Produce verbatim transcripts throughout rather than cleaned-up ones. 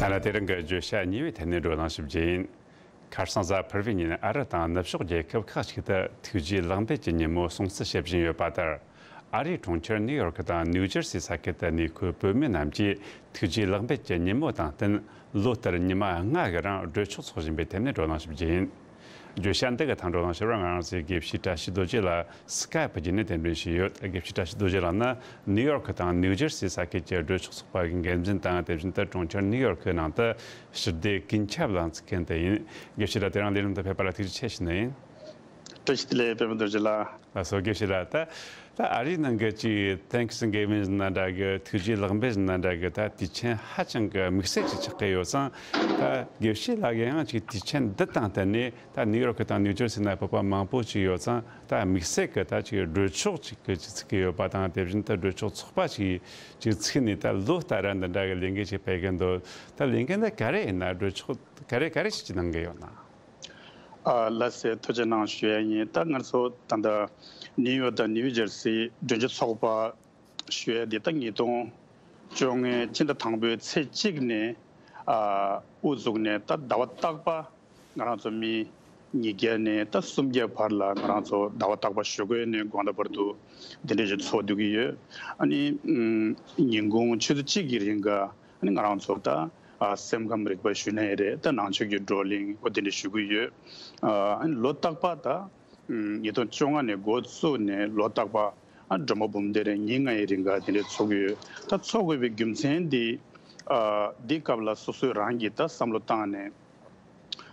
ལ་དེ་རིང་གི་བརྗོད་བྱ་གཉིས་པའི་ཐད་ནས་བགྲོ་གླེང་ཞིབ་རྒྱུ་ཡིན། ཁ་སང་གཟའ་ཕུར་བུའི་ཉིན། ཨ་རི་དང་ནུབ་ཕྱོགས་རྒྱལ་ཁབ་ཁག་ཅིག་ཏུ་ཐུགས་རྗེ་ལེགས་འབེབས་ཀྱི་ཉིན་མོ་སྲུང་བརྩི་བྱེད་བཞིན་ཡོད་པ་ལྟར། ཨ་རིའི་གྲོང་ཁྱེར་ནིའུ་ཡོར་ཁི་དང་ནིའུ་ཇར་སི་ས་ཁུལ་དུ་གནས་འཁོད་བོད་མི་རྣམས་ཀྱིས་ཐུགས་རྗེ་ལེགས་འབེབས་ཀྱི་ཉིན་མོ་དང་བསྟུན། ལོ་ལྟར་ཉི་མ་ལྔ་གི་རིང་གྲོས་ཚོགས་འཚོགས་བཞིན་པའི་ཐད་ནས་བགྲོ་གླེང་ཞིབ་རྒྱུ་ཡིན། བརྗོད་བྱ་འདི་གི་ཐད་བགྲོ་གླེང་ཞུ་བར་ང་རང་ཚོའི་དགེ་བཤེས་བཀྲ་ཤིས་རྡོ་རྗེ་ལགས་སི་ཀའེ་པི་བརྒྱུད་ནས་གདན་འདྲེན་ཞུས་ཡོད། དགེ་བཤེས་བཀྲ་ཤིས་རྡོ་རྗེ་ལགས་ནི་ནིའུ་ཡོར་ཁི་དང་ནིའུ་ཇར་སི་ས་ཁུལ་གྱི་གྲོས་ཚོགས་ཚོགས་པ་གི་འགན་འཛིན་དང་། དེ་བཞིན་དུ་གྲོང་ཁྱེར་ནིའུ་ཡོར་ཁི་ནང་དུ་ཞི་བདེ་ཀུན་ཁྱབ་ལ་འཛུགས་མཁན་དེ་ཡིན། དགེ་བཤེས་ལགས། དེ་རིང་ལས་རིམ་དུ་ཕེབས་པ་ལ་ཐུགས་རྗེ་ཆེ་ཞུ་ནི་ཡིན། བཀྲ་ཤིས་བདེ་ལེགས། པད་མ་རྡོ་རྗེ་ལགས། ལགས་སོ། དགེ་བཤེས་ལགས། ད་ད་ཨ་རིའི་ནང་གི་ཅིག་Thanksgiving ཟེར་ན་འདྲ་གི། ཐུགས་རྗེ་ལེགས་འབེབས་ཟེར་ན་འདྲ་གི། ད་དུས་ཆེན་ཧ་ཅང་གི་དམིགས་བསལ་ཅིག་ཆགས་ཀྱི་ཡོད་ཙང་། ད་དགེ་བཤེས་ལགས་ཀྱིས་ཡང་ཅིག་དུས་ཆེན་འདི་དང་བསྟུན་ནས། ད་ནིའུ་ཡོར་ཁི་དང་ནིའུ་ཇར་སི་ནང་བོད་པ་མང་པོ་ཅིག་ཡོད་ཙང་། ད་དམིགས་བསལ་གྱི་ད་ཅིག་གྲོས་ཚོགས་ཅིག་གི་ཅིག་ཚུགས་ཀྱི་ཡོད་པ་དང་། དེ་བཞིན་དུ་གྲོས་ཚོགས་ཚོགས་པ་ཅིག་ཅིག་ཚུགས་ནས། ད་ལོ་ལྟར་འདི་འདྲ་གི་ལས་འགུལ་ཅིག་སྤེལ་གྱི་འདུག། ད་ལས་འགུལ་འདི་ག་རེ་ཡིན་ན། གྲོས་ཚོགས་ག་རེ་ག་རེ་ཞིག་ཅིག་གནང་གི་ཡོད་ན། ཨ། ལགས་སེ། ཐུགས་རྗེ་གནང་ཞུ་ཡ་ཡིན། ད་ང་ཚོ་ད་ལྟ་ནིའུ་ཡོག་དང་ནིའུ་ཇར་སི་གྲོས་ཚོགས་ཚོགས་པ་ཞུ་ཡ་འདི་ད་ཉིས་སྟོང་བཅོ་ལྔའི་སྤྱི་ཟླ་དང་པོའི་ཚེས་གཅིག་ནས། ཨ། དབུ་བཙུགས་ནས་ད་ཟླ་བ་རྟག་པ་ང་རང་ཚོ་མི་ཉིས་བརྒྱ་ནས་ད་སུམ་བརྒྱ་བར་ལ་ང་རང་ཚོ་ཟླ་བ་རྟག་པ་ཞོགས་ཀས་ནས་དགོང་དག་བར་དུ་འདི་འདྲ་ཞིག་ཚོགས་སྡོད་ཀྱི་ཡོད། ཨ་ནི་ཉིན་གུང་ཆུ་ཚོད་གཅིག་གི་རིང་ག་ཨ་ནི་ང་རང་ཚོ་ད་ཨ་སེམས་ཁམས་རིག་པ་ཞུ་ན་ཡང་རེད། ད་ནང་ཆོས་ཀྱི་བགྲོ་གླེང་འོ་དེ་འདྲ་ཞུ་གི་ཡོད། ཨ་ནི་ལོ་རྟག་པ་ད་ཉིས་སྟོང་བཅོ་ལྔ་ནས་འགོ་བཙུགས་ནས་ལོ་རྟག་པ་ཨ་སྒྲོལ་མ་འབུམ་སྡེ་རེ་ཉིན་ལྔ་ཡི་རིང་ག་དེ་འདྲ་ཚོགས་ཀྱི་ཡོད། ད་ཚོགས་དགོས་པའི་རྒྱུ་མཚན་འདི། ཨ། འདི་སྐབས་ལ་སོ་སོས་རང་གིས་ད་བསམ་བློ་བཏང་ནས།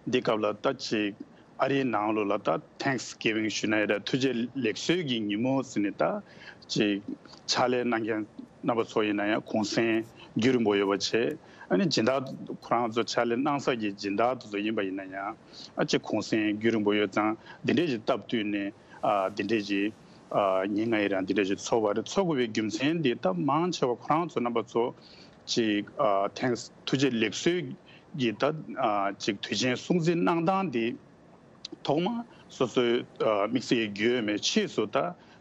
འདི་སྐབས་ལ་ད་ཅིག་ཨ་རིའི་ནང་ལོགས་ལ་ད་Thanksgiving ཞུ་ན་ཡང་རེད། ཐུགས་རྗེ་ལེགས་གསོལ་གྱི་ཉིན་མོ་ཟེར་ནས། ད་ཅིག་ཕྱག་ལས་གནང་མཁན་རྣམ་པ་ཚོ་ཡིན་ན་ཡང་གུང་སེང་རྒྱུན་རིང་པོ་ཡོད་པ་བྱས། ཨ་ནི་སྦྱིན་བདག་ཁོ་རང་ཚོ་ཕྱག་ལས་གནང་ས་གི་སྦྱིན་བདག་དེ་ཚོ་ཡིན་པ་ཡིན་ན་ཡང་། ཨ། ཅིག་གུང་སེང་རྒྱུན་རིང་པོ་ཡོད་ཙང་འདི་འདྲས་ཞིག་སྟབས་བསྟུན་ནས། ཨ། འདི་འདྲས་ཞིག་ཨ། ཉིན་ལྔ་ཡི་རིང་འདི་འདྲས་ཞིག་ཚོགས་པ་རེད། ཚོགས་དགོས་པའི་རྒྱུ་མཚན་འདི་ད་མང་ཆེ་བ་ཁོ་རང་ཚོ་རྣམ་པ་ཚོ་ཅིག་ཨ། Thanks ཐུགས་རྗེ་ལེགས་གསོལ་གྱི་ད་ཨ། ཅིག་དུས་ཆེན་སྲུང་བརྩི་གནང་སྟངས་འདི། ཐོག་མ་སོ་སོའི་ཨ། དམིགས་བསལ་གྱི་རྒྱུས་མེད་ཕྱིས་སུ་ད་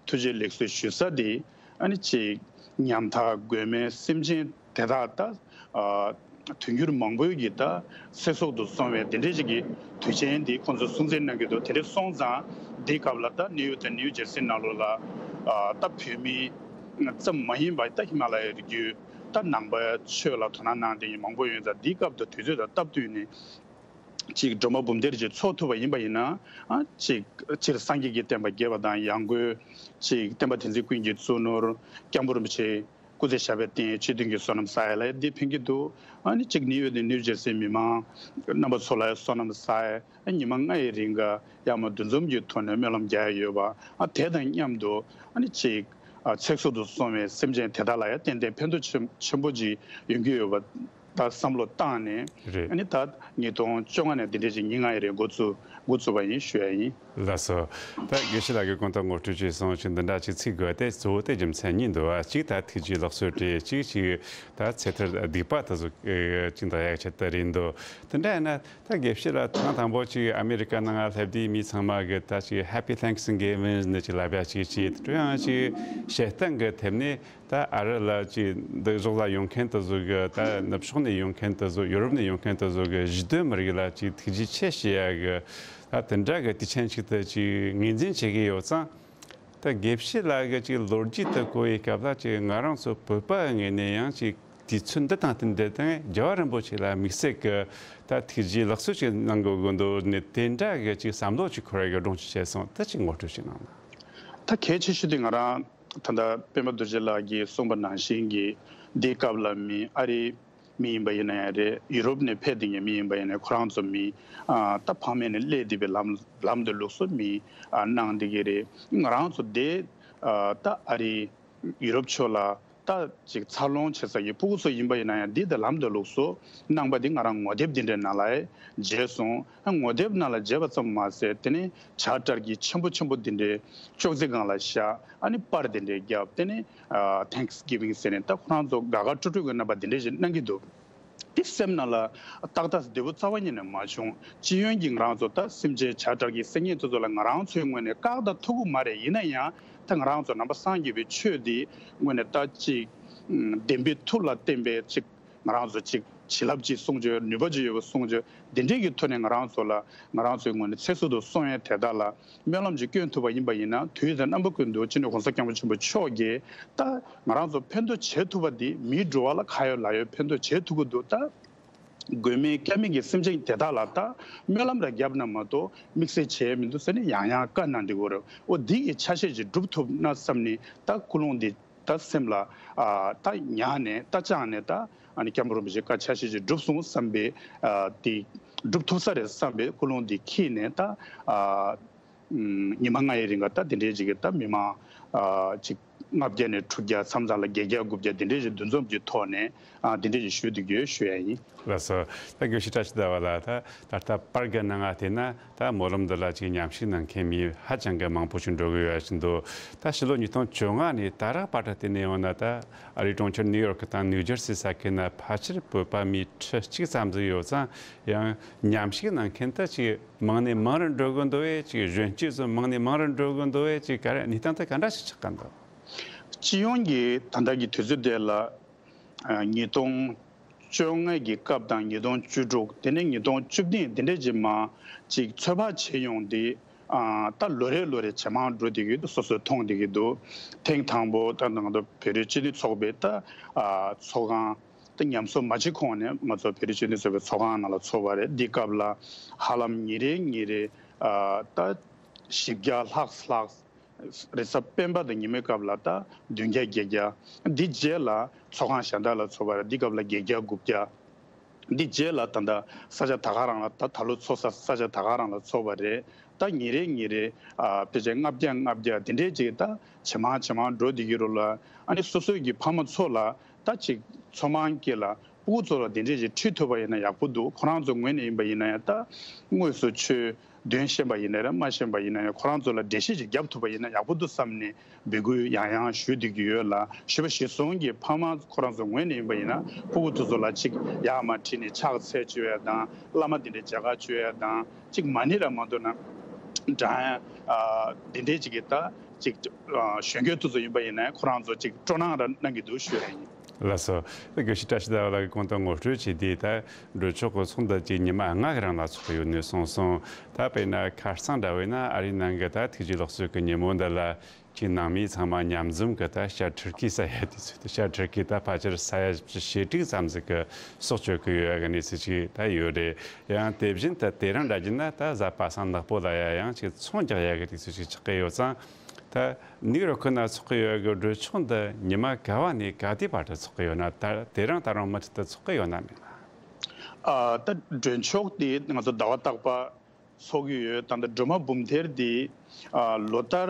ཐུགས་རྗེ་ལེགས་གསོལ་ཞུ་ས་དེ། ཨ་ནི་ཅིག་ཉམ་ཐག་མགོན་མེད་སེམས་ཅན་དེ་དག་ད་ཨ། དུས་འགྱུར་མང་པོའི་གི་ད་ཚེ་སྲོག་ཏུ་སོང་བའི་དེ་འདྲའི་ཞིག་གི་དུས་ཆེན་འདི་ཁོང་ཚོས་སྲུང་བརྩི་གནང་གི་འདུག། དེ་འདྲ་སོང་ཙང་འདི་སྐབས་ལ་ད་ནིའུ་ཡོག་དང་ནིའུ་ཇར་སི་ནང་ལོགས་ལ་ཨ། ད་བོད་མི་ཙམ་མ་ཡིན་པ། ད་ཧི་མ་ལ་ཡའི་རི་རྒྱུད་ད་ནང་པའི་ཆོས་ལ་དོ་སྣང་གནང་མཁན་མང་པོ་ཡོད་ཙང་། འདི་སྐབས་དང་དུས་ཚོད་དང་སྟབས་བསྟུན་ནས། ཅིག་སྒྲོལ་མ་འབུམ་སྡེ་ཅིག་ཚོགས་ཐུབ་པ་ཡིན་པ་ཡིན་ན། ཨ། ཅིག་སྤྱིར་སངས་རྒྱས་ཀྱི་བསྟན་པ་རྒྱས་པ་དང་། ཡང་སྒོས་ཅིག་བསྟན་པ་དེ་ཚོའི་ཀུན་གྱི་གཙོ་ནོར་སྐྱབས་མགོན་རིན་པོ་ཆེ་སྐུ་ཚེ་ཞབས་པད་བརྟན། ཆོས་དོན་གྱི་བསོད་ནམས་བསགས་ཡ་ལ་འདི་ཕན་གྱི་འདུག། ཨ་ནི་ཅིག་ནིའུ་ཡོག་དང་ནིའུ་ཇར་སིའི་མི་མང་རྣམ་པ་ཚོ་ལ་བསོད་ནམས་བསགས་ཡ། ཨ། ཉི་མ་ལྔ་ཡི་རིང་ག་ཡར་མར་འདུ་འཛོམས་ཀྱི་ཐོག་ནས་སྨོན་ལམ་རྒྱག་ཡ་ཡོད་པ། ཨ། དེ་དང་མཉམ་དུ་ཨ་ནི་ཅིག་ཨ། ཚེ་སྲོག་ཏུ་སོང་བའི་སེམས་ཅན་དེ་དག་ལ་ཡང་ཏན་ཏན་ཕན་ཐོགས་ཆེན་ཆེན་པོ་ཅིག་ཡོང་གི་ཡོད་པ་ད་བསམ་བློ་བཏང་ནས། རེད། ཨ་ནི་ད་ཉིས་སྟོང་བཅོ་ལྔ་ནས་འདི་འདྲས་ཅིག་ཉིན་ལྔ་ཡི་རིང་འགོ་བཙུགས་འགོ་བཙུགས་པ་ཡིན་ཞུ་ཡ་ཡིན། ལགས་སོ། ད་དགེ་བཤེས་ལགས་ཀྱིས་གོང་དུ་ངོ་སྤྲོད་བྱས་སོང་། ཅིག་འདི་འདྲ་ཅིག་ཚིག་དགོས་ཏེ། གཙོ་བོ་དེ་རྒྱུ་མཚན་གཉིས་འདུག་བ། གཅིག་ད་ཐུགས་རྗེ་ལེགས་གསོལ་རེད། གཅིག་ཅིག་ད་ཚེ་ཐར་སྡིག་པ་དེ་ཚོ་ཅིག་འདག་ཡག་ཆེད་དུ་རེད་འདུག། དེ་འདྲ་ཡིན་ན། ད་དགེ་བཤེས་ལགས། ཐེངས་དང་པོ་ཅིག་ཨ་མེ་རི་ཀ་ནང་ང་སླེབས་དུས་མི་ཚང་མ་གིས་ད་ཅིག་Happy Thanksgiving ནི་ཅིག་ལབ་ཡ་ཅིག་བྱས། དེ་ཡང་ཅིག་བཤད་སྟངས་ཀྱི་ཐད་ནས། ད་ཨ་རི་ལ་ཅིག་འདི་ཕྱོགས་ལ་ཡོང་མཁན་དེ་ཚོ་གི། ད་ནུབ་ཕྱོགས་ནས་ཡོང་མཁན་དེ་ཚོ། ཡུ་རོབ་ནས་ཡོང་མཁན་དེ་ཚོ་གི་གཞིས་སྡོད་མི་རིགས་ལ་ཅིག་ཐུགས་རྗེ་ཆེ་ཞུ་ཡ་གི། ད་དེ་འདྲ་གི་དུས་ཆེན་ཞིག་ཏུ་ཅིག་ངོས་འཛིན་བྱེད་ཀྱི་ཡོད་ཙང་། ད་དགེ་བཤེས་ལགས་ཀྱིས་ཅིག་ལོ་རྒྱུས་དེ་གོ་བའི་སྐབས་ལ། ཅིག་ང་རང་ཚོ་བོད་པ་ངོས་ནས་ཡང་ཅིག་དུས་ཚོད་འདི་དང་བསྟུན་ཏེ། ད་རྒྱལ་བ་རིན་པོ་ཆེ་ལ་དམིགས་བསལ་གྱི་ད་ཐུགས་རྗེ་ལེགས་གསོལ་ཅིག་གནང་དགོས་ཀྱི་འདུག་ནས། དེ་འདྲ་གི་ཅིག་བསམ་བློ་ཅིག་འཁོར་བའི་གི་སྒྲུང་ཅིག་བཤད་སོང་། ད་ཅིག་ངོ་སྤྲོད་ཅིག་གནང་ན། ད་གལ་ཆེ་ཤོས་དེ་ང་རང་ད་ལྟ་པད་མ་རྡོ་རྗེ་ལགས་ཀྱིས་གསུངས་པ་ནང་བཞིན་གྱི། འདི་སྐབས་ལ་མི་ཨ་རི་མི་ཡིན་པ་ཡིན་ན་ཡང་རེད། ཡུ་རོབ་ནས་ཕེབས་བསྡད་མཁན་མི་ཡིན་པ་ཡིན་ན། ཁོ་རང་ཚོ་མི་ཨ་ད་ཕ་མེས་ནས་སླེབས་བསྡད་པའི་ལམ་ལམ་དུ་ལུགས་སྲོལ་མི་ཨ་གནང་བསྡད་ཀྱི་རེད། ང་རང་ཚོ་དེ་ཨ་ད་ཨ་རི་ཡུ་རོབ་ཕྱོགས་ལ་ད་ཅིག་འཚར་ལོངས་བྱེད་ས་ཀྱི་ཕྲུ་གུ་ཚོ་ཡིན་པ་ཡིན་ན་ཡང་། འདི་དང་ལམ་དང་ལུགས་སྲོལ་གནང་པ་འདི་ང་རང་ངོ་དེབ་འདི་འདྲའི་ནང་ལ་མཇལ་སོང་། ཨ་ངོ་དེབ་ནང་ལ་མཇལ་བ་ཙམ་མ་ཟད། དེ་ནས་བྱ་བྲལ་གྱི་ཆེན་པོ་ཆེན་པོ་འདི་འདྲའི་ཅོག་ཙེ་སྒང་ལ་བཞག། ཨ་ནི་པར་འདི་འདྲའི་བརྒྱབ། དེ་ནས་ཨ་Thanksgiving ཟེར་ནས་ད་ཁོ་རང་ཚོ་དགའ་དགའ་སྤྲོ་སྤྲོ་གི་རྣམ་པ་འདི་འདྲའི་ཞིག་གནང་གི་འདུག། དེ་སེམས་ནང་ལ་ཏག་ཏག་བདེ་པོ་རྩ་བ་ཉིད་ནས་མ་བྱུང་། སྤྱི་ཡོངས་ཀྱི་ང་རང་ཚོ་ད་སེམས་ཅན་བྱ་བྲལ་གྱི་སེམས་ཅན་དེ་ཚོ་ལ་ང་རང་ཚོའི་ངོས་ནས་བཀག་ད་ཐུབ་ཀྱི་མ་རེད། ཡིན་ན་ཡང་ད་ང་རང་ཚོ་ནང་པ་སངས་རྒྱས་པའི་ཆོས་འདི་ངོས་ནས་ད་ཅིག་བདེན་པའི་མཐུ་ལ་བརྟེན་པའི་ཅིག་ང་རང་ཚོ་ཅིག་ བྱིན་རླབས་ཅིག་སྲུང་བྱོས། ནུས་པ་ཅིག་ཡོད་པ་སྲུང་བྱོས། འདི་འདྲའི་གི་ཐོག་ནས་ང་རང་ཚོ་ལ་ང་རང་ཚོའི་ངོས་ནས་ཚེ་སྲོག་དང་གསུང་ཡས་དེ་དག་ལ་སྨོན་ལམ་ཅིག་སྐྱོན་ཐུབ་པ་ཡིན་པ་ཡིན་ན། དུས་དང་རྣམ་པ་ཀུན་ཏུ་སྤྱི་ནོར་༸གོང་ས་༸སྐྱབས་མགོན་ཆེན་པོ་མཆོག་གིས་ད་ང་རང་ཚོ་ཕན་ཐོགས་བྱེད་ཐུབ་པ་འདི་མིའི་འགྲོ་བ་ལ་ག་ཡོད་ལ་ཡོད་ཕན་ཐོགས་བྱེད་ཐུབ་ཀྱི་འདུག་ད་མགོན་མེད་སྐྱབས་མེད་ཀྱི་སེམས་ཅན་དེ་དག་ལ་ད་སྨོན་ལམ་རེ་བརྒྱབ་ན་མ་གཏོགས་དམིགས་བསལ་བྱས་མི་འདུག་ཟེར་ནས་ཡང་ཡང་བཀའ་གནང་བསྡད་ཀྱི་ཡོད་རེད། འོ་འདི་གི་ཆ་ཤས་ཅིག་སྒྲུབ་ཐུབ་ན་བསམ་ནས་ད་ཀུན་སློང་འདི་ད་སེམས་ལ་ཨ་ད་ཉར་ནས་ད་བཅངས་ནས། ད་ཨ་ནི་སྐྱབས་མགོན་རིན་པོ་ཆེའི་བཀའ་ཆ་ཤས་ཅིག་སྒྲུབ་སོང་བསམ་པའི་ཨ་དེ་སྒྲུབ་ཐུབ་ས་རེད་བསམ་པའི་ཀུན་སློང་འདི་འཁྱེར་ནས། ད་ཨ་ཉི་མ་ལྔའི་རིང་ག་ད་དེ་འདྲའི་ཅིག་གི་ད་མི་མང་ཨ་ཅིག་ལྔ་བརྒྱ་ནས་དྲུག་བརྒྱ། མཚམས་མཚམས་ལ་བརྒྱད་བརྒྱ་དགུ་བརྒྱ་དེ་འདྲའི་ཅིག་འདུ་འཛོམས་ཀྱི་ཐོག་ནས་ཨ་དེ་འདྲའི་ཅིག་ཞུ་བསྡད་ཀྱི་ཡོད་ཞུ་ཡ་ཡིན། ལགས་སོ། ད་དགེ་བཤེས་བཀྲ་ཤིས་ཟླ་བ་ལགས། ད་ད་ལྟ་པར་གྱི་ནང་ང་བལྟས་ན། ད་སྨོན་ལམ་འདི་ལ་ཅིག་མཉམ་ཞུགས་གནང་མཁན་མི་ཧ་ཅང་གི་མང་པོ་ཞིག་འགྲོ་གི་ཡོད་བཞིན་དུ། ད་ཕྱི་ལོ་ཉིས་སྟོང་བཅོ་ལྔ་ནས་ད་རག་བར་དུ་བལྟས་ནས་ཡོང་ན། ད་ཨ་རིའི་གྲོང་ཁྱེར་ནིའུ་ཡོག་དང་ནིའུ་ཇར་སི་ས་ཁུལ་ན་ཕལ་ཆེར་བོད་པ་མི་ཁྲི་གཅིག་ཙམ་ཟིག་ཡོད་ཙང་། ཡང་མཉམ་ཞུགས་གནང་མཁན་ད་ཅིག་མང་ནས་མང་རུ་འགྲོ་གི་འདུག་བས། ཅིག་གཞོན་སྐྱེས་ཚོ་མང་ནས་མང་རུ་འགྲོ་གི་འདུག་བས། ཅིག་ག་རེ་གནས་སྟངས་ད་ག་འདྲ་ཞིག་ཆགས་ཀྱི་འདུག་སྤྱི་ཡོངས་ཀྱི་ད་ལྟ་གི་དུས་ཚོད་དེ་ལ། ཨ་ཉིས་སྟོང་བཅོ་ལྔ་གི་སྐབས་དང་ཉིས་སྟོང་བཅུ་དྲུག་དེ་ནས་ཉིས་སྟོང་བཅུ་བདུན་དེ་འདྲས་ཀྱི་མ་ཅིག་ཚོད་དཔག་བྱེད་ཡོང་དེ། ཨ་ད་ལོ་རེ་ལོ་རེ་ཇེ་མང་འགྲོ་བསྡད་ཀྱི་འདུག་སོ་སོས་མཐོང་བསྡད་ཀྱི་འདུག་ཐེངས་དང་པོ་ད་ང་ཚོ་བོད་རིགས་སྤྱི་མཐུན་ཚོགས་པའི་ད་ཨ་ཚོགས་ཁང་ད་ཉམས་གསོ་མ་བྱེད་གོང་ནས་ང་ཚོ་བོད་རིགས་སྤྱི་མཐུན་ཚོགས་པའི་ཚོགས་ཁང་ནང་ལ་ཚོགས་པ་རེད། འདི་སྐབས་ལ་ཧ་ལམ་ཉིན་རེ་ཉིན་རེ་ཨ་ད་བཞི་བརྒྱ་ལྷག་ལྷག་རེས་གཟའ་སྤེན་པ་དང་ཉི་མའི་སྐབས་ལ་ད་བདུན་བརྒྱ་བརྒྱད་བརྒྱ། འདི་རྗེས་ལ་ཚོགས་ཁང་གཞན་དག་ལ་ཚོགས་པ་རེད། འདི་སྐབས་ལ་བརྒྱད་བརྒྱ་དགུ་བརྒྱ། འདི་རྗེས་ལ་ད་ལྟ་ས་ཆ་ད་ག་རང་ལ་ད་ད་ལོ་ཚོགས་ས་ས་ཆ་ད་ག་རང་ལ་ཚོགས་པ་རེད། ད་ཉིན་རེ་ཉིན་རེ་ཨ་ཕལ་ཆེར་ལྔ་བརྒྱ་ལྔ་བརྒྱ་དེ་འདྲའི་ཅིག་ད་ཇེ་མང་ཇེ་མང་འགྲོ་བསྡད་ཀྱི་རེད་ལ། ཨ་ནི་སོ་སོའི་གི་ཕ་མ་ཚོ་ལ་ད་ཅིག་ཚོ་མང་སྐྱེས་ལ། ཕྲུ་གུ་ཚོ་ལ་དེ་འདྲས་ཅིག་ཁྲིད་ཐུབ་པ་ཡིན་ན་ཡག་པོ་འདུག་ཁོ་རང་ཚོ་ངོས་ནས་ཡིན་པ་ཡིན་ན་ཡང་ད་དངོས་སུ་ཆོས་འདོན་ཤེས་པ་ཡིན་ན་རེད། མ་ཤེས་པ་ཡིན་ན་ཡང་ཁོ་རང་ཚོ་ལ་འགྲེལ་བཤད་ཅིག་རྒྱབ་ཐུབ་པ་ཡིན་ན་ཡག་པོ་འདུག་བསམ་ནས་འབོད་སྐུལ་ཡང་ཡང་ཞུ་བསྡད་ཀྱི་ཡོད་ལ། ཞུ་བ་གཞིར་བཟུང་གི་ཕ་མ་ཁོ་རང་ཚོ་ངོས་ནས་ཡིན་པ་ཡིན་ན་ཕྲུ་གུ་དེ་ཚོ་ལ་ཅིག་ཡར་མར་ཁྲིད་ནས་ཕྱག་འཚལ་བཅུག་ཡ་དང་། བླ་མ་དེ་འདྲས་མཇལ་ཁ་བཅུག་ཡ་དང་། ཅིག་མ་ཎི་ར་མ་གཏོགས་ན་བགྲང་ཡ་དེ་འདྲས་ཅིག་གི་ད་ཅིག་གཞོན་སྐྱེས་དེ་ཚོ་ཡིན་པ་ཡིན་ན་ཁོ་རང་ཚོ་ཅིག་སྤྲོ་སྣང་ར་གནང་གི་འདུག་ཞུ་ཡ་ཡིན། ལགས་སོ། དགེ་བཤེས་བཀྲ་ཤིས་ཟླ་བ་ལགས་ཀྱིས་གོང་དུ་ངོ་སྤྲོད་བྱས་དུས། ད་གྲོས་ཚོགས་ཀྱི་ཚོགས་འདུ་ཅིག་ཉི་མ་ལྔ་གི་རིང་ལ་ཚོགས་ཡོད་ནས་གསུངས་སོང་། ད་དཔེར་ན་ཁ་སང་འདྲ་བས་ན་ཨ་རིའི་ནང་གི་ད་ཐུགས་རྗེ་ལེགས་གསོལ་གྱི་ཉིན་མོ་འདི་ལ་ཅིག་ནང་མི་ཚང་མ་མཉམ་འཛོམས་ཀྱི་ད་ཤ་ཁྲིར་ཀི་ཟ་ཡ་དུས་ཚོད་དུ། ཤ་ཁྲིར་ཀི་ད་ཕལ་ཆེར་ས་ཡ་ཞེ་དྲུག་ཙམ་ཟིག་གི་སྲོག་གཅོད་ཀྱི་ཡོད་ཡ་གི་གནས་ཚུལ་ཅིག་ད་ཡོད་རེད། ཡང་དེ་བཞིན་དུ་དེ་རིང་འདྲ་བྱས་ན་ད་གཟའ་པ་སངས་ནག་པོ་ལ་ཡ་ཡང་ཅིག་ཚོང་རྒྱག་ཡ་གི་དུས་ཚོད་ཅིག་ཆགས་ཀྱི་ཡོད་ཙང་། ད་ནིའུ་ཡོག་ཁུལ་ན་ཚོགས་ཀྱི་ཡོད་གི་གྲོས་ཚོགས་འདི་ཉི་མ་ག་བ་ནས་ག་དུས་བར་དུ་ཚོགས་ཀྱི་ཡོད་ན། ད་དེ་རིང་ད་རུང་མུ་མཐུད་དུ་ཚོགས་ཀྱི་ཡོད་ན་མེད་ན། ཨ་ད་གྲོས་ཚོགས་དེ་ང་ཚོ་ཟླ་བ་རྟག་པར་ཚོགས་ཀྱི་ཡོད། ད་ལྟ་སྒྲོལ་མ་འབུམ་ཐེར་དེ་ཨ་ལོ་ལྟར་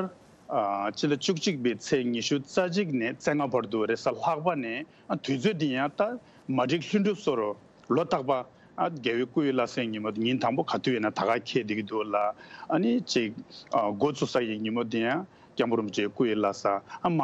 ཨ་སྤྱི་ཟླ་བཅུ་གཅིག་པའི་ཚེས་ཉི་ཤུ་རྩ་གཅིག་ནས་རྩ་ལྔ་བར་དུ་རེས་གཟའ་ལྷག་པ་ནས། ཨ་དུས་ཚོད་དེ་ཡང་ད་མ་བསྒྲིགས་ལྷུན་གྲུབ་བཟོ་འདྲ་ལོ་རྟག་པར་ཨ་རྒྱལ་བའི་སྐུ་ཡི་བླ་གཟའི་ཉིན་མོ་ཉིན་དང་པོ་ག་དུས་ཡིན་ན་ད་ག་འཁེལ་བསྡད་ཀྱི་འདུག་ལ། ཨ་ནི་ཅིག་ཨ་འགོ་བཙུགས་ས་ཡི་ཉིན་མོ་དེ་ཡང་སྐྱབས་མགོན་རིན་པོ་ཆེའི་སྐུ་ཡི་བླ་གཟའ། ཨ་མ་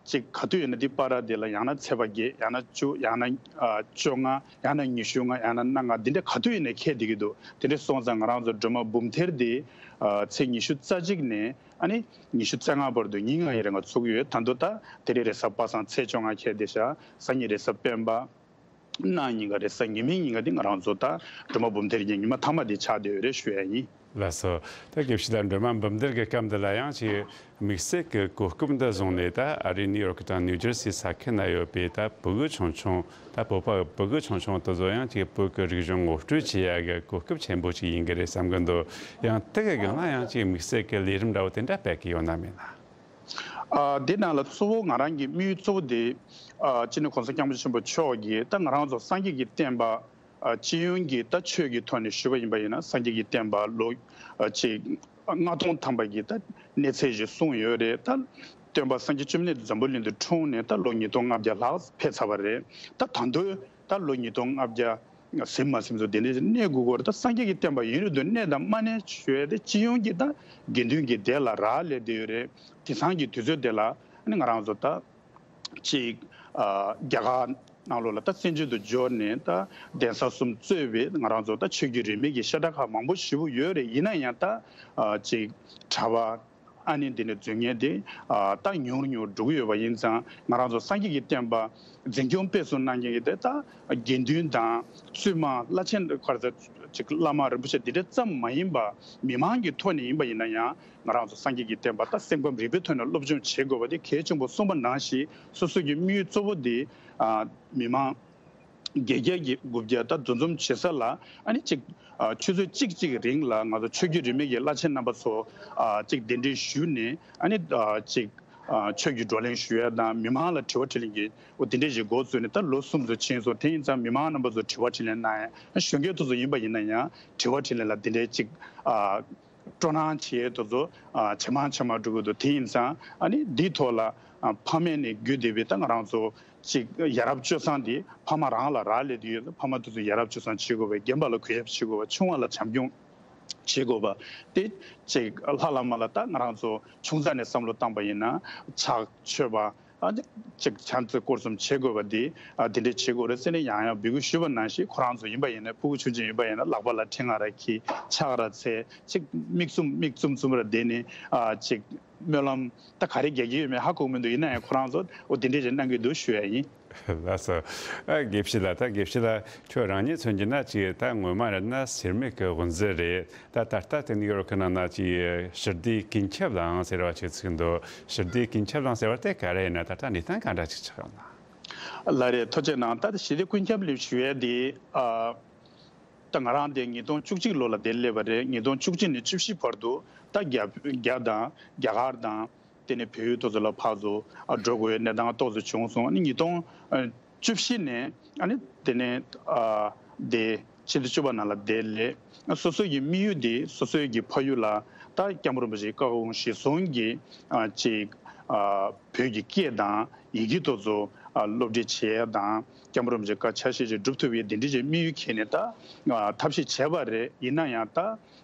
ཅིག་ག་དུས་ཡིན་ན་དེ་བར་དེ་ལ་ཡང་ན་ཚེས་པ་བརྒྱད། ཡང་ན་བཅུ། ཡང་ན་ཨ་བཅོ་ལྔ། ཡང་ན་ཉི་ཤུ་ལྔ། ཡང་ན་གནངས་ལྔ། འདི་འདྲ་ག་དུས་ཡིན་ན་འཁེལ་བསྡད་ཀྱི་འདུག་དེ་འདྲ་སོང་ཙང་ང་རང་ཚོ་སྒྲོལ་མ་འབུམ་ཐེར་དེ་ཨ་ཚེས་ཉི་ཤུ་རྩ་གཅིག་ནས་ཨ་ནི་ཉི་ཤུ་རྩ་ལྔ་བར་དུ་ཉིན་ལྔ་ཡི་རིང་ལ་ཚོགས་ཀྱི་ཡོད། ད་དུང་ད་དེ་རིང་རེས་གཟའ་པ་སངས་ཚེས་བཅོ་ལྔ་འཁེལ་བསྡད་ཤག་སང་ཉིན་རེས་གཟའ་སྤེན་པ། གནངས་ཉིན་ག་རེས་གཟའ་ཉི་མའི་ཉིན་ག་དེ་ང་རང་ཚོ་ད་སྒྲོལ་མ་འབུམ་ཐེར་གྱི་ཉི་མ་མཐའ་མ་དེ་ཆགས་བསྡད་ཡོད་རེད་ཞུ་ཡ་ཡིན། ལགས་སོ། ད་དགེ་བཤེས་ལགས་སྒྲོལ་མ་འབུམ་ཐེར་གྱི་སྐབས་འདི་ལ་ཡང་ཅིག་དམིགས་བསལ་གྱི་གོ་སྐབས་འདི་བཟུང་ནས། ད་ཨ་རིའི་ནིའུ་ཡོག་དང་ནིའུ་ཇར་སི་ས་ཁུལ་ན་ཡོད་པའི་ད་བུ་གུ་ཆུང་ཆུང་། ད་བོད་པ་བུ་གུ་ཆུང་ཆུང་དེ་ཚོ་ཡང་ཅིག་བོད་ཀྱི་རིག་གཞུང་ངོ་སྤྲོད་བྱེད་ཡ་གི་གོ་སྐབས་ཆེན་པོ་ཅིག་ཡིན་གྱི་རེད་བསམ་གྱི་འདུག་ཡང་དེ་གི་སྒང་ལ་ཡང་ཅིག་དམིགས་བསལ་གྱི་ལས་རིམ་འདྲ་བོ་དེ་འདྲ་སྤེལ་གྱི་ཡོད་ན་མེད་ན། ཨ་འདི་ནང་ལ་གཙོ་བོ་ང་རང་གི་དམིགས་ཡུལ་གཙོ་བོ་དེ་ཨ་སྤྱི་ནོར་༸གོང་ས་༸སྐྱབས་མགོན་ཆེན་པོ་མཆོག་གིས་ད་ང་རང་ཚོ་སངས་རྒྱས་ཀྱི་བསྟན་པ་ཨ་སྤྱི་ཡོངས་ཀྱི་ད་ཆོས་ཀྱི་ཐོག་ནས་ཞུས་པ་ཡིན་པ་ཡིན་ན། སངས་རྒྱས་ཀྱི་བསྟན་པ་ལོ་ཨ་ཅིག་ལྔ་སྟོང་ཐམ་པ་གི་ད་གནས་ཚད་ཞིག་གསུངས་ཡོད་རེད། ད་སྟོན་པ་སངས་རྒྱས་བཅོམ་ལྡན་འདས་འཛམ་བུ་གླིང་དུ་འཁྲུངས་ནས་ད་ལོ་ཉིས་སྟོང་ལྔ་བརྒྱ་ལྷག་ཕེབས་ཚར་བ་རེད། ད་ད་དུང་ད་ལོ་ཉིས་སྟོང་ལྔ་བརྒྱ་ཟིན་མ་ཟིན་ཚོ་དེ་འདྲའི་གནས་དགོས་ཀྱི་རེད། ད་སངས་རྒྱས་ཀྱི་བསྟན་པ་ཡུན་རིང་དུ་གནས་དང་མ་གནས་ཞུ་ཡ་དེ་སྤྱི་ཡོངས་ཀྱི་ད་དགེ་འདུན་གྱི་སྡེ་ལ་རག་ལས་བསྡད་ཡོད་རེད། དེང་སང་གི་དུས་ཚོད་དེ་ལ་ཨ་ནི་ང་རང་ཚོ་ད་ཅིག་ཨ་རྒྱ་གར་ནང་ལོགས་ལ་ད་བཙན་བྱོལ་དུ་འབྱོར་ནས་ད་གདན་ས་གསུམ་གཙོས་པའི་ང་རང་ཚོ་ད་ཆོས་བརྒྱུད་རིས་མེད་ཀྱི་བཤད་གྲྭ་ཁག་མང་པོ་ཞེ་པོ་ཡོད་རེད། ཡིན་ན་ཡང་ད་ཨ་ཅིག་གྲྭ་པ། ཨ་ནི་འདི་ནས་འཛུལ་མཁན་དེ་ཨ་ད་ཉུང་རུ་ཉུང་རུ་འགྲོ་གི་ཡོད་པ་ཡིན་ཙང་། ང་རང་ཚོ་སངས་རྒྱས་ཀྱི་བསྟན་པ་འཛིན་སྐྱོང་སྤེལ་གསུམ་གནང་མཁན་གྱི་དེ་ད་དགེ་འདུན་དང་བཙུན་མ་བླ་ཆེན་ག་རེ་ཟེར་ཅིག་བླ་མ་རིན་པོ་ཆེ་འདི་འདྲ་ཙམ་མ་ཡིན་པ། མི་མང་གི་ཐོག་ནས་ཡིན་པ་ཡིན་ན་ཡང་། ང་རང་ཚོ་སངས་རྒྱས་ཀྱི་བསྟན་པ་ད་སེམས་ཁམས་རིག་པའི་ཐོག་ནས་སློབ་སྦྱོང་བྱེད་དགོས་པ་དེ་གལ་ཆེན་པོ་གསུངས་པ་ནང་བཞིན། སོ་སོ་གི་དམིགས་ཡུལ་གཙོ་བོ་དེ་ཨ་མི་མང་བརྒྱད་བརྒྱ་གི་དགུ་བརྒྱ་ད་འདུ་འཛོམས་བྱེད་ས་ལ། ཨ་ནི་གཅིག་ཨ་ཆུ་ཚོད་གཅིག་གཅིག་རིང་ལ་ང་ཚོ་ཆོས་བརྒྱུད་རིས་མེད་ཀྱི་བླ་ཆེན་རྣམ་པ་ཚོ་ཨ་གཅིག་གདན་འདྲེན་ཞུས་ནས། ཨ་ནི་ཨ་གཅིག་ཨ་ཆོས་ཀྱི་བགྲོ་གླེང་ཞུ་ཡ་དང་། མི་མང་ལ་དྲི་བ་དྲིས་ལན་གྱི་འོ་དེ་འདྲས་ཞིག་འགོ་བཙུགས་ནས་ད་ལོ་གསུམ་ཙམ་ཕྱིན་སོང་། དེ་ཡིན་ཙང་མི་མང་རྣམ་པ་ཚོ་དྲི་བ་དྲིས་ལན་གནང་ཡ། གཞོན་སྐྱེས་དེ་ཚོ་ཡིན་པ་ཡིན་ན་ཡང་དྲི་བ་དྲིས་ལན་ལ་དེ་འདྲས་གཅིག་ཨ་སྤྲོ་སྣང་བྱེད་ཡས་དེ་ཚོ་ཨ་ཇེ་མང་ཇེ་མང་འགྲོ་གི་འདུག་དེ་ཡིན་ཙང་། ཨ་ནི་འདིའི་ཐོག་ལ་ཨ་ཕ་མས་ནས་བརྒྱུད་བསྡད་པའི་ད་ང་རང་ཚོ་གཅིག་ཡ་རབས་སྤྱོད་བཟང་འདི་ཕ་མ་རང་ལ་རག་ལས་བསྡད་ཡོད། ཕ་མ་དེ་ཚོ་ཡ་རབས་སྤྱོད་བཟང་བྱེད་དགོས་པ། རྒན་པ་ལ་གུས་ཞབས་བྱེད་དགོས་པ། ཆུང་བ་ལ་བྱམས་སྐྱོང་བྱེད་དགོས་པ། དེ་གཅིག་ལྷ་བླ་མ་ལ་ད་ང་རང་ཚོ་ཆུང་ཙག་ནས་བསམ་བློ་བཏང་པ་ཡིན་ན། ཕྱག་མཆོད་པ། ཨ་ནི་གཅིག་ཕྱག་འཚལ་སྐོར་གསུམ་བྱེད་དགོས་པ་འདི་ཨ་འདི་འདྲས་བྱེད་དགོས་རེད་ཟེར་ནས་ཡང་ཡང་འབོད་སྐུལ་ཞུས་པ་ནང་བཞིན། ཁོ་རང་ཚོ་ཡིན་པ་ཡིན་ན། ཕྲུ་གུ་ཆུང་ཆུང་ཡིན་པ་ཡིན་ན་ལག་པ་ལ་ཕྲེང་བ་ར་འཁྱེར། ཕྱག་ར་འཚལ། གཅིག་མིག་བཙུམ་མིག་བཙུམ་བཙུམ་ར་བསྡད་ནས་ཨ་གཅིག་སྨོན་ལམ་ད་ག་རེ་རྒྱག་གི་ཡོད་མེད་ཧ་གོ་མི་འདུག་ཡིན་ན་ཡང་ཁོ་རང་ཚོ་འོ་འདི་འདྲས་ཅིག་གནང་གི་འདུག་ཞུ་ཡ་ཡིན། ལགས་སོ། ཨ་དགེ་བཤེས་ལགས། ད་དགེ་བཤེས་ལགས་ཁྱོད་རང་ཉིད་མཚོན་གྱི་ན་ཅིག་ད་སྔོན་མ་རེད་ན་སེར་མིག་གི་དབུ་འཛིན་རེད། ད་ད་ལྟ་དེ་ནིའུ་ཡོག་གི་ནང་ན་ཅིག་ཞི་བདེའི་ཀུན་ཁྱབ་གླིང་ཟེར་བ་ཅིག་ཚུགས་འདུག་ཞི་བདེའི་ཀུན་ཁྱབ་གླིང་ཟེར་བ་དེ་ག་རེ་ཡིན་ན། ད་ལྟ་གནས་སྟངས་ག་འདྲ་ཅིག་ཆགས་ཡོད་ན། ལགས་རེད། ཐུགས་རྗེ་གནང་། ད་ཞི་བདེ་ཀུན་ཁྱབ་གླིང་ཞུ་ཡས་དེ་ཨ་ད་ང་རང་དེ་ཉིས་སྟོང་བཅུ་གཅིག་ལོ་ལ་དེར་སླེབས་པ་རེད། ཉིས་སྟོང་བཅུ་གཅིག་ནས་བཅུ་བཞི་བར་དུ་ད་རྒྱ་རྒྱ་དང་རྒྱ་གར་དང་། དེ་ནས་བལ་ཡུལ་དེ་ཚོ་ལ་ཕར་ཚུར་ཨ་འགྲོ་དགོས་པའི་གནས་སྟངས་ཏོག་ཙམ་བྱུང་སོང་། ཨ་ནི་ཉིས་སྟོང་བཅུ་བཞི་ནས་ཨ་ནི་དེ་ནས་ཨ་དེ་ཕྱི་ཟླ་བཅུ་པ་ནང་ལ་དེར་སླེབས། སོ་སོ་ཡི་དམིགས་ཡུལ་དེ་སོ་སོའི་གི་ཕ་ཡུལ་ལ་ད་སྐྱབས་མགོན་རིན་པོ་ཆེའི་བཀའ་དགོངས་གཞིར་བཟུང་གི་ཨ་ཅིག་ཨ་བོད་ཀྱི་སྐད་དང་ཡི་གེ་དེ་ཚོ་ཨ་སློབ་ཁྲིད་བྱེད་ཡ་དང་། སྐྱབས་མགོན་རིན་པོ་ཆེའི་བཀའ་ཆ་ཤས་ཤིག་སྒྲུབ་ཐུབ་པའི་དེ་འདྲ་ཅིག་དམིགས་ཡུལ་འཁྱེར་ནས་ད་ཨ་ཐབས་ཤེས་བྱས་པ་རེད། ཡིན་ན་ཡང་ད་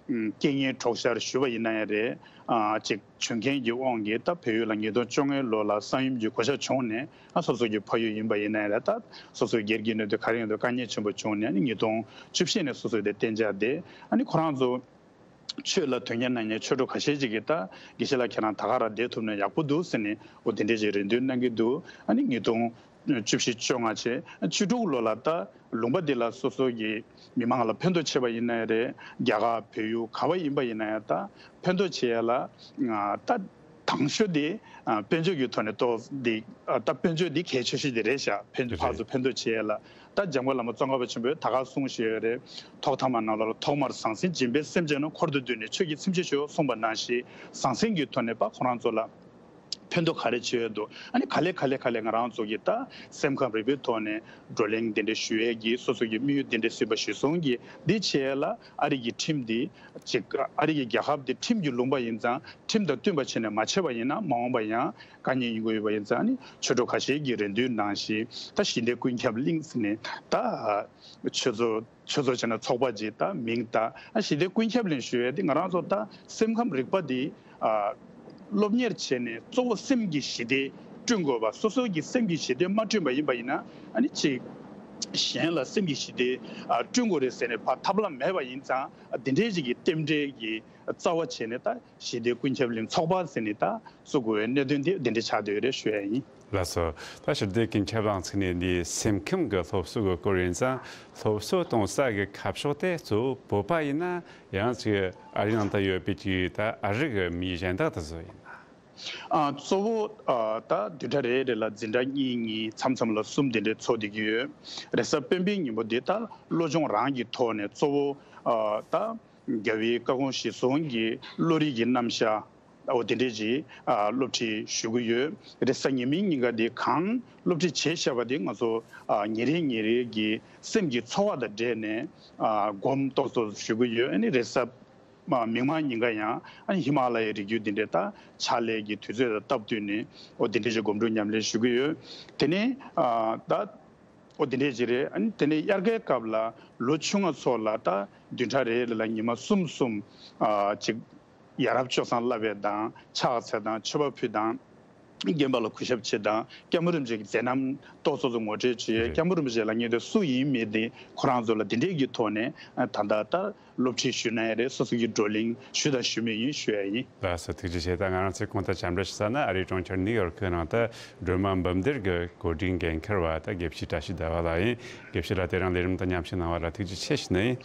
རྐྱེན་ངན་གྲོགས་ཤར་ཞུས་པ་ཡིན་ན་ཡང་རེད། ཨ་ཅིག་བྱུང་མཁན་གྱི་དབང་གིས་ད་བལ་ཡུལ་ལ་ཉིས་སྟོང་བཅོ་ལྔའི་ལོ་ལ་ས་ཡོམ་གྱི་གོད་ཆག་བྱུང་ནས། ཨ་སོ་སོ་གི་ཕ་ཡུལ་ཡིན་པ་ཡིན་ན་ཡང་རེད། ད་སོ་སོའི་སྒེར་གྱི་གནད་དོན་ག་རེ་ཡིན་འདུག་དཀའ་ངལ་ཆེན་པོ་བྱུང་ནས། ཨ་ནི་ཉིས་སྟོང་བཅུ་བཞི་ནས་སོ་སོའི་དེ་གཏན་འཇགས་བསྡད། ཨ་ནི་ཁོ་རང་ཚོ་ཆོས་ལ་དོན་གཉེར་གནང་མཁན་ཆོས་གྲོགས་ཁ་ཤས་ཅིག་གིས་ད་དགེ་བཤེས་ལགས་ཁྱེད་རང་ད་ག་རང་བསྡད་ཐུབ་ན་ཡག་པོ་འདུག་ཟེར་ནས་འོ་དེ་འདྲས་ཅིག་རེ་འདུན་གནང་གི་འདུག་ཨ་ནི་ཉིས་སྟོང་བཅུ་བཞི་བཅོ་ལྔ་བྱས། བཅུ་དྲུག་ལོ་ལ་ད་ལུང་པ་འདི་ལ་སོ་སོ་གི་མི་མང་ལ་ཕན་ཐོགས་བྱས་པ་ཡིན་ན་ཡང་རེད། རྒྱ་གར་བལ་ཡུལ་ག་བ་ཡིན་པ་ཡིན་ན་ཡང་ད་ཕན་ཐོགས་བྱེད་ཡ་ལ་ད་དང་ཤོས་དེ་ཨ་དཔལ་འབྱོར་གྱི་ཐོག་ནས་ཏོག་འདི་ཨ་ད་དཔལ་འབྱོར་འདི་གལ་ཆེ་ཤོས་དེ་རེད་ཤག་ཕན་རེད། ཕར་ཚུར་ཕན་ཐོགས་བྱེད་ཡ་ལ། ད་འཇམ་མགོན་བླ་མ་ཙོང་ཁ་པ་ཆེན་པོས་ད་ག་གསུངས་བཞག་ཡོད་རེད། ཐོག་ཐ་མ་ནང་ལ་ཐོག་མར་ཟང་ཟིང་སྦྱིན་པས་སེམས་ཅན་རྣམས་འཁོར་དུ་བསྡུས་ནས་ཆོས་ཀྱི་ཚིམ་བྱེད་ཤོག་གསུངས་པ་ནང་བཞིན། ཟང་ཟིང་གི་ཐོག་ནས་ཕར་ཁོ་རང་ཚོ་ལ་ཕན་ཐོགས་ག་རེ་བྱེད་ཡོད་འདུག་ཨ་ནི་ག་ལེ་ག་ལེ་ག་ལེ་ང་རང་ཚོ་གི་ད་སེམས་ཁམས་རིག་པའི་ཐོག་ནས་བགྲོ་གླེང་འདི་འདྲ་ཞུ་ཡས་ཀྱི་སོ་སོ་གི་དམིགས་ཡུལ་འདི་འདྲ་ཟིན་པ་གཞིར་བཟུང་གི་འདི་བྱེད་ཡས་ལ། ཨ་རི་གི་ཁྲིམས་འདི་ཅིག་ཨ་རི་གི་རྒྱལ་ཁབ་འདི་ཁྲིམས་ཀྱི་ལུང་པ་ཡིན་ཙང་། ཁྲིམས་དང་བསྟུན་པ་བྱས་ནས་མ་བྱས་པ་ཡིན་ན་མ་འོངས་པ་ཡང་དཀའ་ངལ་ཡོང་གི་ཡོད་པ་ཡིན་ཙང་། ཨ་ནི་ཆོས་གྲོགས་ཁ་ཤས་ཀྱི་རེ་འདུན་ནང་བཞིན། ད་ཞི་བདེ་ཀུན་ཁྱབ་གླིང་ཟེར་ནས་ད་ཆོས་ཚོགས་ཆོས་ཚོགས་བྱས་ན་ཚོགས་པ་ཅིག་ད་མིང་བཏགས། ཨ་ཞི་བདེ་ཀུན་ཁྱབ་གླིང་ཞུ་ཡས་དེ་ང་རང་ཚོ་ད་སེམས་ཁམས་རིག་པ་འདི་ཨ་སློབ་གཉེར་བྱས་ནས་གཙོ་བོ་སེམས་ཀྱི་ཞི་བདེ་བསྐྲུན་དགོས་པ། སོ་སོ་གི་སེམས་ཀྱི་ཞི་བདེ་མ་བསྐྲུན་པ་ཡིན་པ་ཡིན་ན། ཨ་ནི་ཅིག་གཞན་ལ་སེམས་ཀྱི་ཞི་བདེ་ཨ་བསྐྲུན་དགོས་རེད་ཟེར་ནས་ཕར་ཐབས་ལམ་མེད་པ་ཡིན་ཙང་། ཨ་དེ་འདྲའི་ཅིག་གི་རྟེན་འབྲེལ་གྱི་རྩ་བ་བྱས་ནས་ད་ཞི་བདེ་ཀུན་ཁྱབ་གླིང་ཚོགས་པ་ཟེར་ནས་ད་བཙུགས་དགོས་པའི་གནད་དོན་དེ་འདི་འདྲ་ཆགས་བསྡད་ཡོད་རེད་ཞུ་ཡ་ཡིན། ལགས་སོ། ད་ཞི་བདེ་ཀུན་ཁྱབ་གླིང་ཚུགས་ནས་འདི་སེམས་ཁམས་ཀྱི་སློབ་གསོ་གི་སྐོར་ཡིན་ཙང་། སློབ་གསོ་གཏོང་ས་གི་ཁ་ཕྱོགས་དེ་གཙོ་བོ་བོད་པ་ཡིན་ན། ཡང་ཅིག་ཨ་རི་ནང་ད་ཡོད་པའི་ཅིག་ད་ཨ་རི་གི་མི་གཞན་དག་དེ་ཚོ་ཡིན་ན། ཨ་གཙོ་བོ་ཨ་ད་བདུན་ཕྲག་རེ་རེ་ལ་འཛིན་གྲྭ་གཉིས་གཉིས། མཚམས་མཚམས་ལ་གསུམ་དེ་འདྲ་ཚོགས་བསྡད་ཀྱི་ཡོད། རེས་གཟའ་སྤེན་པའི་ཉིན་མོ་འདི་ད་བློ་སྦྱོང་རང་གི་ཐོག་ནས་གཙོ་བོ་ཨ་ད་རྒྱལ་བའི་བཀའ་དགོངས་གཞིར་བཟུང་གི་བློ་རིག་གི་རྣམ་གཞག་འོ་དེ་འདྲས་ཅིག་ཨ་སློབ་ཁྲིད་ཞུ་གི་ཡོད། རེས་གཟའ་ཉི་མའི་ཉིན་ཀ་དེ་གང་སློབ་ཁྲིད་བྱས་བཞག་པ་དེ་ང་ཚོ་ཨ་ཉིན་རེ་ཉིན་རེ་གི་སེམས་ཀྱི་ཚོར་བ་དང་འབྲེལ་ནས་ཨ་སྒོམ་ཏོག་ཙམ་ཞུ་གི་ཡོད། ཨ་ནི་རེས་གཟའ་མ་མིག་དམར་ཉིན་ཀ་ཡང་ཨ་ནི་ཧི་མ་ལ་ཡའི་རི་རྒྱུད་འདི་འདྲའི་ད་ཕྱག་ལས་ཀྱི་དུས་ཚོད་དང་སྟབས་བསྟུན་ནས་འོ་དེ་འདྲའི་ཅིག་སྒོམ་སྒྲུབ་ཉམས་ལེན་ཞུ་གི་ཡོད། དེ་ནས་ཨ་ད་འོ་དེ་འདྲའི་ཅིག་རེད། ཨ་ནི་དེ་ནས་དབྱར་ཁའི་སྐབས་ལ་ལོ་ཆུང་བ་ཚོ་ལ་ད་བདུན་ཕྲག་རེ་རེ་ལ་ཉི་མ་གསུམ་གསུམ་ཨ་ཅིག་ཡ་རབས་སྤྱོད་བཟང་བསླབ་པའི་དང་། ཕྱག་འཚལ་དང་། མཆོད་པ་ཕུལ་དང་། རྒན་པ་ལ་གུས་ཞབས་བྱེད་དང་སྐྱབས་མགོན་རིན་པོ་ཆེ་གི་མཛད་རྣམ་ཏོག་ཙམ་ཙམ་ངོ་སྤྲོད་བྱེད། རེད། སྐྱབས་མགོན་རིན་པོ་ཆེ་ལབ་མཁན་དེ་སུ་ཡིན་མིན་དེ་ཁོ་རང་ཚོ་ལ་དེ་འདྲས་ཀྱི་ཐོག་ནས་ད་ལྟ་ད་སློབ་ཁྲིད་ཞུས་ན་ཡང་རེད། སོ་སོ་གི་བགྲོ་གླེང་ཞུས་དང་ཞུས་མེད་ཡིན་ཞུ་ཡ་ཡིན། ལགས་སོ། ཐུགས་རྗེ་ཆེ། ད་ང་རང་ཚོས་གོང་དུ་འཆམ་འདྲི་ཞུ་ས་ནི་ཨ་རིའི་གྲོང་ཁྱེར་ནིའུ་ཡོར་ཁི་ནང་དུ་སྒྲོལ་མ་འབུམ་སྡེར་གྱི་གོ་སྒྲིག་འགན་འཁུར་བ་ད་དགེ་བཤེས་བཀྲ་ཤིས་ཟླ་བ་ལགས་ཡིན། དགེ་བཤེས་ལགས་དེ་རིང་ལས་རིམ་དུ་མཉམ་ཞུགས་གནང་བ་ལ་ཐུགས་རྗེ་ཆེ་ཞུ་ནི་ཡིན།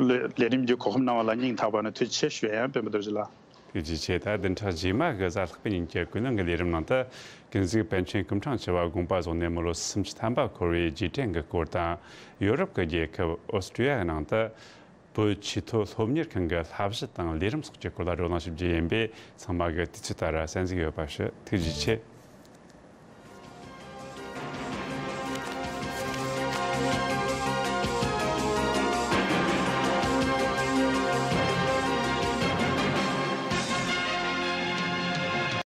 ལས་ལས་རིམ་གྱི་གོ་སྐབས་གནང་བ་ལ་སྙིང་ཐག་པ་ནས་ཐུགས་རྗེ་ཆེ་ཞུ་ཡ་ཡིན། སྤེན་པ་རྡོ་རྗེ་ལགས། ཐུགས་རྗེ་ཆེ། ད་བདུན་ཕྲག་རྗེས་མ་གི་གཟའ་ལྷག་པའི་ཉིན་གྱི་ཀུན་གླེང་གི་ལས་རིམ་ནང་དུ་ཀུན་གཟིགས་པཎ་ཆེན་སྐུ་ཕྲེང་བཅུ་བ་དགོངས་པ་རྫོགས་ནས་མི་ལོ་སུམ་ཅུ་ཐམ་པ་འཁོར་བའི་རྗེས་དྲན་གྱི་སྐོར་དང་། ཡོ་རོབ་ཀྱི་རྒྱལ་ཁབ་ཨོ་སི་ཀྲི་ཡ་ནང་དུ་བོད་ཆེས་མཐོའི་སློབ་གཉེར་ཁང་གི་བསླབ་གཞི་དང་ལས་རིམ་སོགས་ཀྱི་སྐོར་ལ་བགྲོ་གླེང་ཞུ་རྒྱུ་ཡིན་པས། ཚང་མ་གིས་དུས་ཚོད་ལྟར་གསན་གཟིགས་ཡོད་པ་ཞུ། ཐུགས་རྗེ་ཆེ།